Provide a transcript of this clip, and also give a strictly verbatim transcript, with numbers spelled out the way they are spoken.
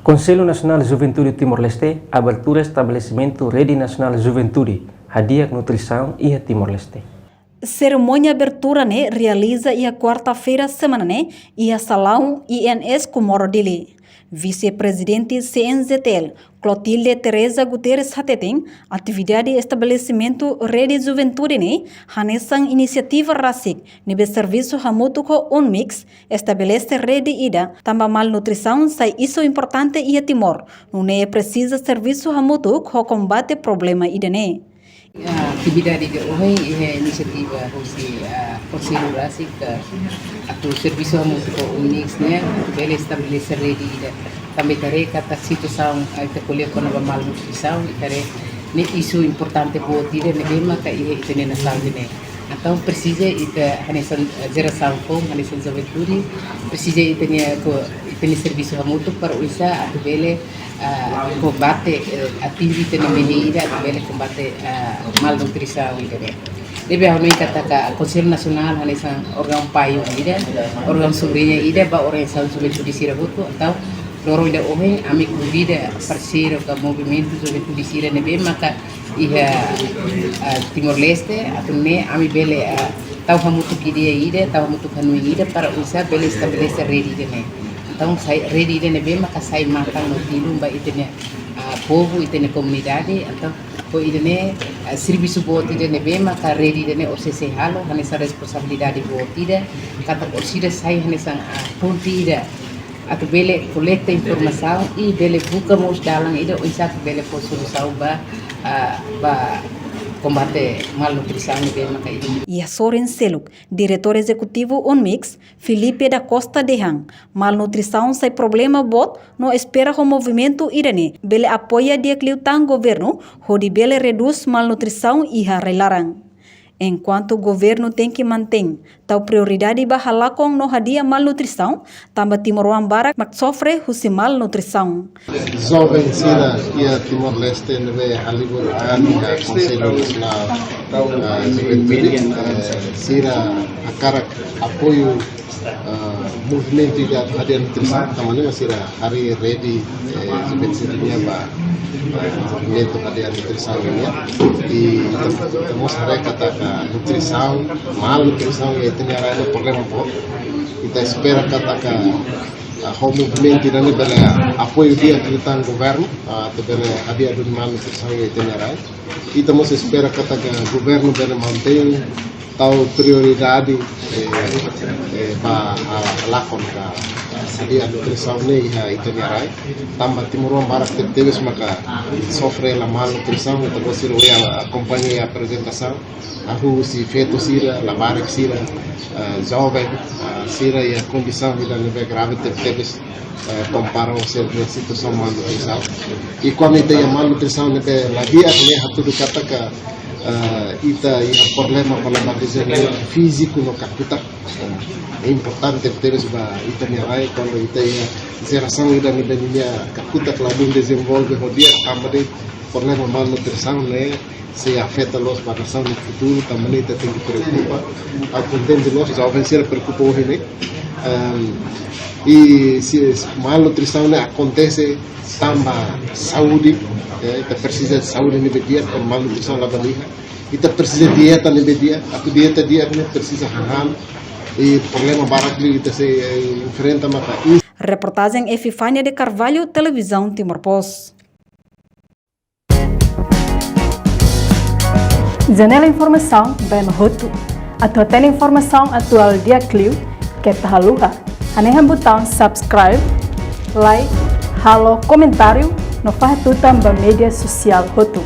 Konsellu Nasionál Juventude Timor-Leste abertura estabelesimentu Rede Nasionál Juventude hadi'a nutrisaun iha Timor-Leste. Serimónia abertura ne'e realiza iha kuarta-feira semana ne'e iha salaun I N S Comoro Dili. Vise-Prezidente C N J T L, Clotilde Teresa Guterres hateten, atividade estabelesimentu Rede Juventude ne'e hanesan inisiativa rasik ne'ebé servisu hamutuk ho UNMICS estabelese rede ida tanba malnutrisaun sai isu importante iha Timor, nune'e presiza servisu hamutuk ho kombate problema ida-ne'e. Ah, atividade ida ohin iha inisiativa husi, ah, Konsellu rasik, ah, atu servisu hamutuk ho UNMICS ne'e, bele estabelese rede ida. Tanba ita haree katak situasaun, ah, ita ko'alia kona-ba malnutrisaun, ita haree ne'e isu importante boot ida ne'ebé maka iha ita-nia nasaun ne'e. Entaun presiza ita hanesan, eh, jerasaun foun, hanesan juventude, presiza ita-nia ko, ita-nia servisu hamutuk para oinsá atu bele, ah, kombate, eh, atinje ita-nia medida atu bele kombate, ah, malnutrisaun ida-ne'e. Ne'ebé ha'u hanoin katak Konsellu Nasionál hanesan órgaun payung ida, órgaun subriña ida ba organizasaun juventude sira hotu, entaun loron ida ohin ami konvida parseiru ka movimentu juventude sira ne'ebé maka iha, ah, Timor-Leste, atu nune'e ami bele, ah, tau hamutuk ideia ida, tau hamutuk hanoin ida para oinsá bele estabelese rede ida-ne'e. Entaun sai rede ida ne'ebé maka sai matan no tilun ba ita-nia, ah, povu, ita-nia komunidade, entaun ho ida-ne'e, ah, servisu boot ida ne'ebé maka rede ida-ne'e O C C halo, hanesan responsabilidade boot ida, katak orsida sai hanesan, ah, ponte ida atu bele koleta informasaun i bele buka mós dalan ida oinsá atu bele fó solusaun ba, ah, ba kombate malnutrisaun ne'ebé maka ida. Iha sorin seluk, Diretór Ezekutivu UNMICS, Filipe da Costa dehan, malnutrisaun sai problema boot no espera ho movimentu ida-ne'e bele apoia di'ak liután governu hodi bele redús malnutrisaun iha rai-laran. Enkuantu governu tenke mantein tau prioridade ba halakon no hadi'a malnutrisaun, tanba timoroan barak mak sofre husi malnutrisaun. Joven sira iha Timor-Leste ne'ebé halibur an iha Konsellu Nasionál, ah, Juventude, eh, sira hakarak apoiu, ah, movimentu ida hadi'a nutrisaun, tanba ne'e sira harii rede, eh, juventude nian ba, eh, movimentu hadi'a nutrisaun nian. I ita mós haree katak nutrisaun, malnutrisaun iha ita-nia rai ne'e problema boot. Ita espera katak, ah, ho movimentu ida-ne'e bele apoiu di'ak liután governu, ah, atu bele hadi'a duni malnutrisaun iha ita-nia rai. Ita mós espera katak governu bele mantein tau prioridade, eh, eh, ba, ah, halakon ka, ah, hadi'a nutrisaun ne'e iha ita-nia rai. Tanba timoroan barak tebetebes maka sofre hela malnutrisaun, ita-boot sira ohin akompaña iha aprezentasaun. Hahú husi feto sira, labarik sira, eh, joven, eh, sira iha kondisaun ida ne'ebé grave tebetebes, eh, kompara ho sira-nia situasaun malnutrisaun. I kuandu ita iha malnutrisaun ne'ebé la di'ak ne'e hatudu katak, eh, ita iha problema kona-ba dezenvolvimentu fíziku no kakutak. Eh, importante tebes ba ita-nia rai kuandu ita iha jerasaun ida ne'ebé nia kakutak la bele dezenvolve ho di'ak tanba de'it problema malnutrisaun ne'e sei afeta loos ba nasaun nia futuru, tanba ne'e ita tenke preokupa. Ha'u kontente loos, joven sira preokupa ohin ne'e. Ehm, i se malnutrisaun ne'e akontese tanba saúde, eh, ita presiza saúde ne'ebé di'ak, para malnutrisaun la bele iha. Ita presiza dieta ne'ebé di'ak, atu dieta di'ak ne'e presiza hahán. I problema barak liu ita sei, eh, enfrenta maka i Reportajen Epifania de Carvalho, Televizaun Timor Post. Janela informasaun ba ema hotu. Atu hatene informasaun atuál di'ak liu, keta haluha hanehan butaun subscribe, like, halo komentáriu no fahe tutan ba média sosiál hotu.